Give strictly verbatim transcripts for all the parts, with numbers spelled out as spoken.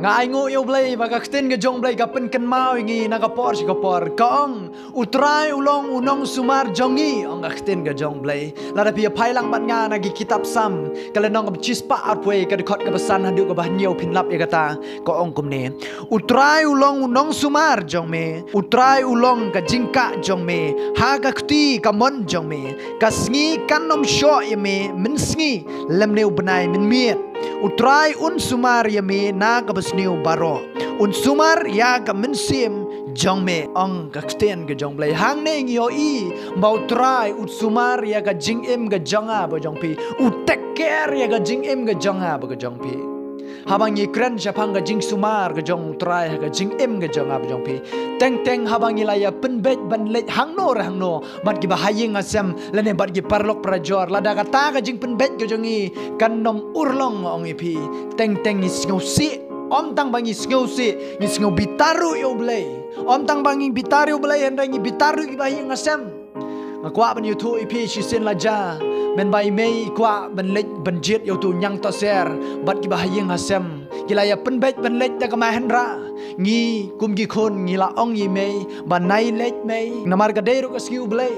Ka ainguh ïa U Blei ba ka ktien ka jong U Blei ka pynkynmaw ïa ngi na ka por sha ka por. Ka ong, U Trai u long u nongsumar jong ngi, ong ka ktien ka jong U Blei. Lada phi ïa phai lang bad nga na ki kitab Salm, ka lynnong kaba shispah arphew, ka dkhot kaba san haduh kaba hynñiew phin lap ïa kata. Ka ong kumne. U Trai u long u nongsumar jong me, U Trai u long ka jingkah jong me, ha ka kti kamon jong me, ka sngi kan ym shoh ïa me mynsngi, lymne u bnai mynmiet. U Trai un sumar ïa me na kaba sniew baroh. Un sumar ïa ka mynsiem jong me, ong ka ktien ka jong U Blei. Hangne ngi ïohi ba U Trai u sumar ïa ka jingim ka jong nga bad jong phi. U take care ïa ka jingim ka jong nga bad ka jong phi. Haba ngi kren shaphang ka jingsumar ka jong U Trai ha ka jingim ka jong nga bad jong phi, teng teng haba ngi la ïa pynbeit ban leit hangno re hangno bad kiba ha ïing ha sem lane bad ki paralok parajor, lada kata ka jingpynbeit ka jong ngi kan ym urlong, ong ïa phi, teng teng ngi sngewsih. Ym tang ba ngi sngewsih, ngi sngew bitar ruh ïa U Blei. Ym tang ba ngi bitar ïa U Blei, hynrei ngi bitar ruh ïa kiba ha ïing ha sem. Nga kwah ban ïathuh ïa phi shisien, la jia, mynba i mei i kwah ban leit ban jied ïa uto u ñiangtaser bad kiba ha ïing ha sem, ki la ïa pynbeit ban leit da ka Mahindra. Ngi kum ki khun ngi la ong ïa i mei ba nai leit mei, namar ka dei ruh ka sngi U Blei.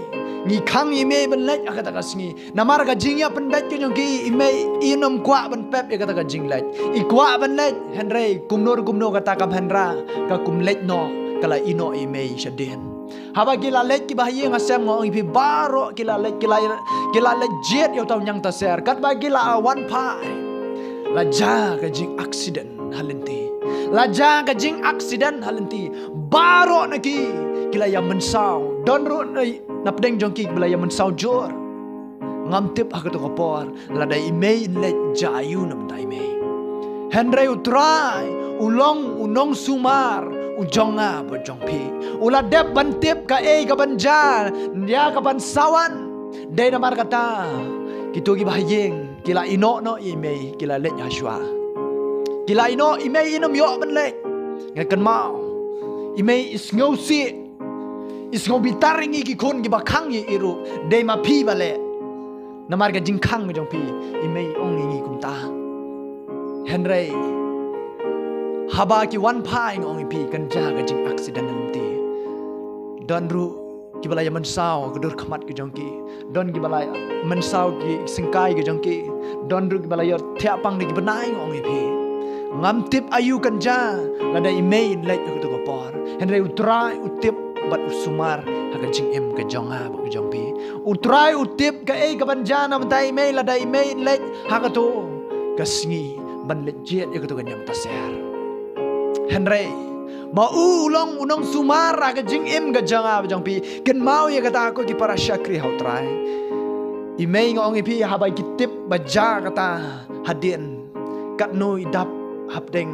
Ngi khang ïa i mei ban leit ha kata ka sngi. Namar ka jingïapynbeit ka jong ki, i mei in ym kwah ban pep ïa kata ka jingleit. I kwah ban leit, hynrei kumno re kumno kata ka Mahindra ka kum leit noh, ka la ïehnoh ïa i mei shadien. Haba ki la leit kiba ha ïing ha sem, nga ong ïa phi, baroh ki la leit, ki la, ki la leit jied ïa uta u ñiangtaser. Katba ki la wan phai, la jia ka jingaccident ha lynti. La jia ka jingaccident ha lynti. Baroh na ki ki la ïa mynsaw. Don ruh na, na pdeng jong ki kiba la ïa mynsaw jur. Ngam tip ha kato ka por lada i mei in leit jia aïu na bynta i mei. Hynrei U Trai u long u nongsumar u jong nga bad jong phi. U la dep ban tip kaei kaban jia, ïa kaban sa wan. Dei namar kata kito kiba ha ïing ki la ïehnoh noh ïa i mei, ki la leit ha shuwa. Ki la ïehnoh, i mei in ym ïoh ban leit. Nga kynmaw i mei i sngewsih, i sngew bitar ïa ngi ki khun kiba khang ïa i ruh. Dei ma phi ba leh. Namar ka jingkhang ka jong phi, i mei i ong ïa ngi kumta. Hynrei haba ki wan phai, nga ong ïa phi, kan jia ka jingaccident ha lynti. Don ruh kiba la ïa mynsaw ka dur khmat ka jong ki. Don kiba la ïa mynsaw ki syngkai ka jong ki. Don ruh kiba la ïa thiah pang da ki bnai, nga ong ïa phi. Ngam tip aïu kan jia lada i mei in leit ha kato ka por. Hynrei U Trai u tip bad u sumar ha ka jingim ka jong nga bad ka jong phi. U Trai u tip kaei kaban jia na bynta i mei lada i mei in leit ha kato ka sngi ban leit jied ïa kato ka ñiangtaser. Hynrei ma u u long u nongsumar ha ka jingim ka jong nga bad jong phi. Kynmaw ïa kata ko ki para shakri ha U Trai. I mei, nga ong ïa phi, haba ki tip ba jia kata hadien, katno i dap hapdeng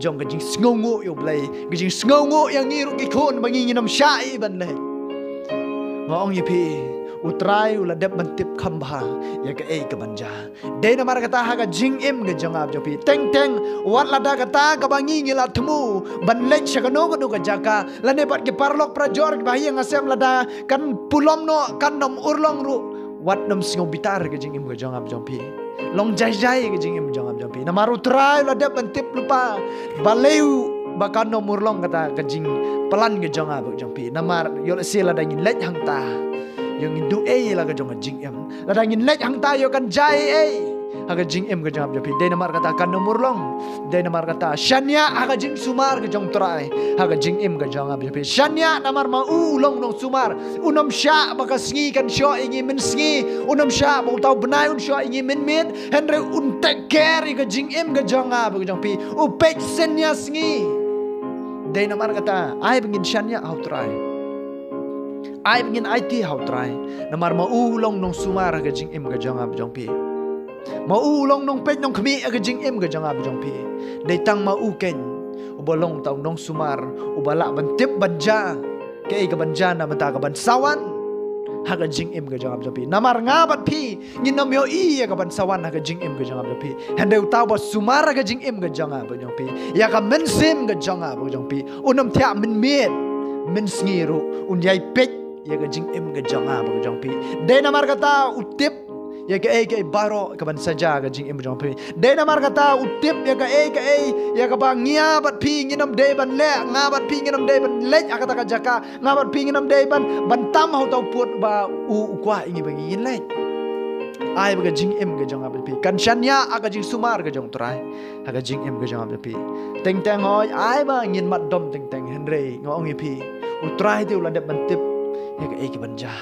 jong ka jingsngewnguh ïa U Blei, ka jingsngewnguh ïa ngi ruh ki khun ba ngi ngin ym shah ïa i ban leit. Nga ong ïa phi, U Trai u la dep ban tip kham bha ïa kaei kaban jia. Dei namar kata ha ka jingim ka jong nga bad jong phi, teng teng wat lada kata kaba ngi ngi la thmu ban leit sha kano kano ka jaka lane bad ki paralok parajor kiba ha ïing ha sem, lada kan pulom noh, kan ym urlong ruh, wat nym sngew bitar ka jingim ka jong nga bad jong phi. Long jai jai ka jingim ka jong nga bad jong phi. Namar U Trai u la dep ban tip lypa balei ba kan ym urlong kata ka jingplan ka jong nga bad jong phi. Namar ïoh lehse lada ngin leit hangta, ïoh ngin duh ei la ka jong ka jingim. Lada ngin leit hangta ïoh kan jia ei ei ha ka jingim ka jong nga bad jong phi. Dei namar kata kan ym urlong. Dei namar kata shaniah ha ka jingsumar ka jong U Trai ha ka jingim ka jong nga bad jong phi. Shaniah namar ma u u long u nongsumar. Un ym shah ba ka sngi kan shoh ïa ngi mynsngi. Un ym shah ba uta u bnai un shoh ïa ngi mynmiet. Hynrei un take care ïa ka jingim ka jong nga bad ka jong phi. U peit synñia sngi. Dei namar kata ai ba ngin shaniah ha U Trai. Ai ba ngin aiti ha U Trai. Namar ma u u long u nongsumar ha ka jingim ka jong nga bad jong phi. Ma u u long u nongpeit nongkhmih ha ka jingim ka jong nga bad jong phi. Dei tang ma u keiñ uba long uta u nongsumar uba lah ban tip ban jia kaei kaban jia na bynta kaban sa wan ha ka jingim ka jong nga bad jong phi. Namar nga bad phi ngin ym ïohi ïa kaban sa wan ha ka jingim ka jong nga bad jong phi. Hynrei uta uba sumar ha ka jingim ka jong nga bad jong phi, ïa ka mynsiem ka jong nga bad jong phi, un ym thiah mynmiet mynsngi ruh, un ïai peit ïa ka jingim ka jong nga bad jong phi. Dei namar kata u tip ïa kaei kaei baroh kaban saja ka jingim jong phi. Dei namar kata u tip ïa kaei kaei ïa kaba nga bad phi ngin ym dei ban leh, nga bad phi ngin ym dei ban leit ha kata ka jaka, nga bad phi ngin ym dei ban, ban tam ha uta u pud ba u, u kwah ïa ngi ba ngin leit. Ai ba ka jingim ka jong nga bad phi kan shaniah ha ka jingsumar ka jong U Trai ha ka jingim ka jong nga bad phi. Teng teng hooid, ai ba ngin mat dom teng teng, hynrei nga ong ïa phi, U Trai te u la dep ban tip ïa kaei kaban jia.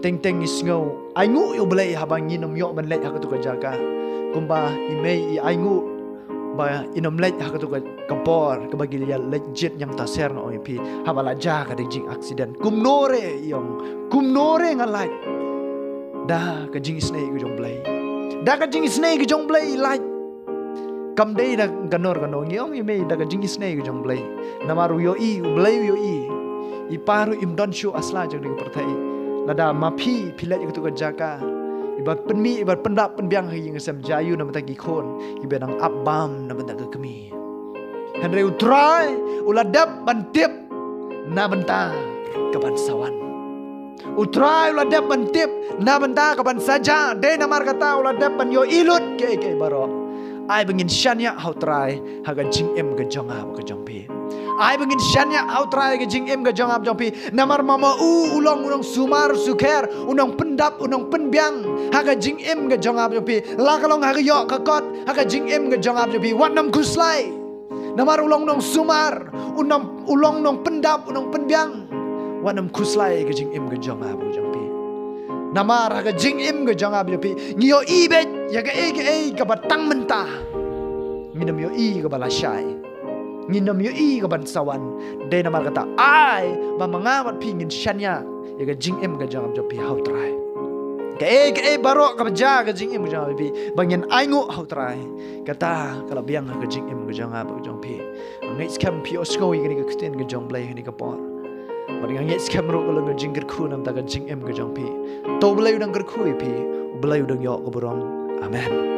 Teng teng ngi sngew ainguh ïa U Blei haba ngin ym ïoh ban leit ha katu ka jaka. Kumba i mei i ainguh ba in ym leit ha katu ka, ka por kaba ki la leit jied ñiangtaser, nga ong ïa phi, haba la jia ka dei jing accident. Kumno re i ong, kumno re nga lait? Da ka jingisynei ka jong U Blei. Da ka jingisynei ka jong U Blei i lait. Kam dei da kano kano, ngi ong ïa mei, da ka jingisynei ka jong U Blei. Namar u ïohi, U Blei u ïohi. I pa ruh im don shuh ha sla jong kane ka pyrthei. Lada ma phi phi leit ha katu ka jaka, iba pynmih, iba pyndap pynbiang ha ka ïing ka sem, jia aïu na bynta ki khun kiba dang ap bam na bynta ka kmie? Hynrei U Trai u la dep ban tip na bynta kaban sa wan. U Trai u la dep ban tip na bynta kaban saja. Dei namar kata u la dep ban ïohi lut kaei kaei baroh. Ai ba ngin shaniah ha U Trai ha ka jingim ka jong nga bad ka jong phi. Ai ba ngin shaniah ha U Trai ha ka jingim ka jong nga bad jong phi. Namar ma ma u u long u nongsumar sukher, u nongpyndap, u nongpynbiang ha ka jingim ka jong nga bad jong phi. La ka long ha ka ïoh ka kot, ha ka jingim ka jong nga bad jong phi, wat nym khuslai. Namar u long nongsumar, u nong, u long nongpyndap, u nongpynbiang. Wat nym khuslai ha ka jingim ka jong nga bad jong phi. Namar ha ka jingim ka jong nga bad jong phi ngi ïohi beit ïa kaei kaei kaba tang mynta. Ngin ym ïohi kaba lashai. Ngin ym ïohi kaban sa wan. Dei namar kata ai ba ma nga bad phi ngin shaniah ïa ka jingim ka jong nga bad jong phi ha U Trai. Kaei kaei baroh kaba jia ha ka jingim ka jong nga bad phi, ba ngin ainguh ha U Trai, kata ka la biang ha ka jingim ka jong nga bad jong phi. Nga ngeit skhem phi ïohsngew ïa kane ka ktien ka jong U Blei ha kane ka por. Bad nga ngeit skhem ruh ka long ka jingkyrkhu na bynta ka jingim ka jong phi. To U Blei u dang kyrkhu ïa phi, U Blei u dang ïoh ka burom. Amen.